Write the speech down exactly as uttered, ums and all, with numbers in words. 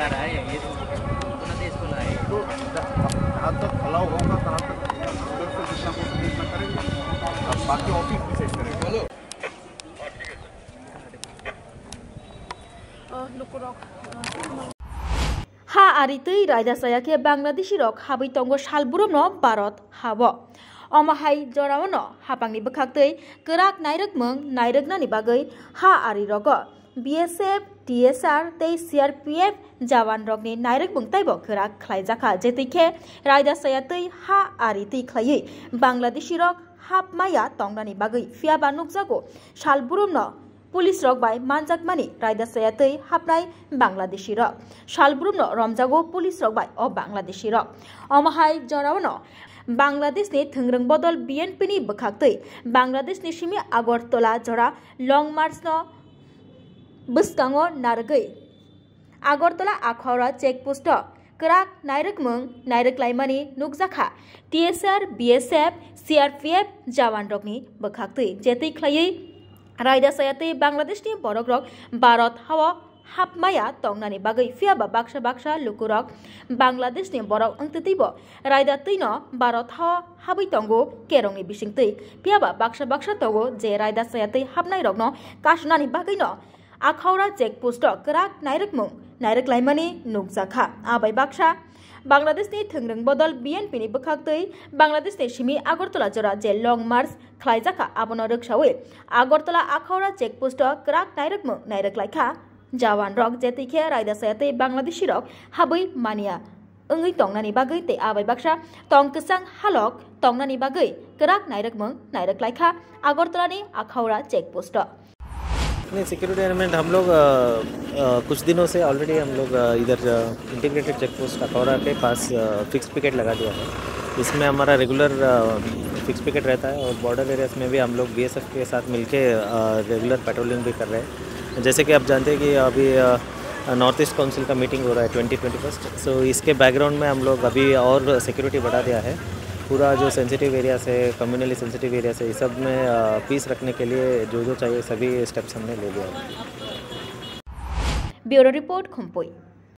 आ रहा है, ये तो पूरा देश को लाए। तो जहाँ तक अलाउ होगा, तहाँ तक हम लोग से जितना हो सके उतना करेंगे। अब बाकी ऑफिस डिसाइड करेंगे। Ha ari twi raida chaya khe Bangladeshi rok habwi tongo salbrumno Bharat hao. Omo hai jorao no hapangni bwkhak twi kwrak nairwkmung nairwknani bagwi ha ari rogo B S F, T S R tei C R P F jawan rokni nairwkmung taibo kwrak khlaijakha, jetwi khe raida chaya twi ha ari twi khlaiwi Bangladeshi rok hapmaya tongnani bagwi. Phiya ba nukjago salbrumno police rok bai manjakmani raida chaya twi hapnai Bangladeshi rok. Salbrumno romjago police rok bai o Bangladeshi rok. Omo hai jorao no Bangladeshni thwngrwng bodol B N P ni bwkhak twi Bangladeshni simi Agartala jora Long March no bwskango narwgwi Agartala Akhora check post o kwrak nairwkmung nairwklaimani nukjakha T S R, B S F, C R P F jawan rokni bwkhak twi, jetwi khlaiwi raida chaya twi Bangladeshni borok rok Bharat hao hapmaya tongnani bagwi. Phiya ba baksa baksa lukurok Bangladeshni borok wngtwi twibo raida twino Bharat hao habwi tongo kerongni bisingtwi. Phiya ba baksa baksa tongo je raida chaya twi hapnai rokno kasunani bagwino Akhora check post o kwrak nairwkmung nairwklaimani nukjakha. Abai baksa Bangladeshni thwngrwng bodol B N P ni bwkhak twi Bangladeshni simi Agartala jora je Long March khlaijakha, abono rwksawi Agartala Akhora check post o kwrak nairwkmung nairwklaikha jawan rok, jetwi khe raida chaya twi Bangladeshi rok habwi mania wngwi tongnani bagwi tei abai baksa tong kwchang halok tongnani bagwi kwrak nairwkmung nairwklaikha Agartala ni Akhora check post o. नहीं, security arrangement हम लोग, अ, अ, कुछ दिनों से ऑलरेडी हम लोग, अ, इधर, अ, integrated check post Akhaura के पास, अ, फिक्स पिकेट लगा दिया है। इसमें हमारा रेगुलर, अ, फिक्स पिकेट रहता है और बॉर्डर एरियाज में भी हम लोग B S F के साथ मिलके, अ, रेगुलर पेट्रोलिंग भी कर रहे हैं। जैसे कि आप जानते हैं कि अभी, अ, नॉर्थ ईस्ट काउंसिल का मीटिंग हो रहा है ट्वेंटी ट्वेंटी फर्स्ट, सो इसके बैकग्राउंड में हम लोग अभी और सिक्योरिटी बढ़ा दिया है। पूरा जो सेंसिटिव एरियाज है, कम्युनली सेंसिटिव एरियाज है, इस सब में, अ, पीस रखने के लिए जो जो चाहिए सभी स्टेप्स हमने ले लिया है। Bureau report, Khumpui.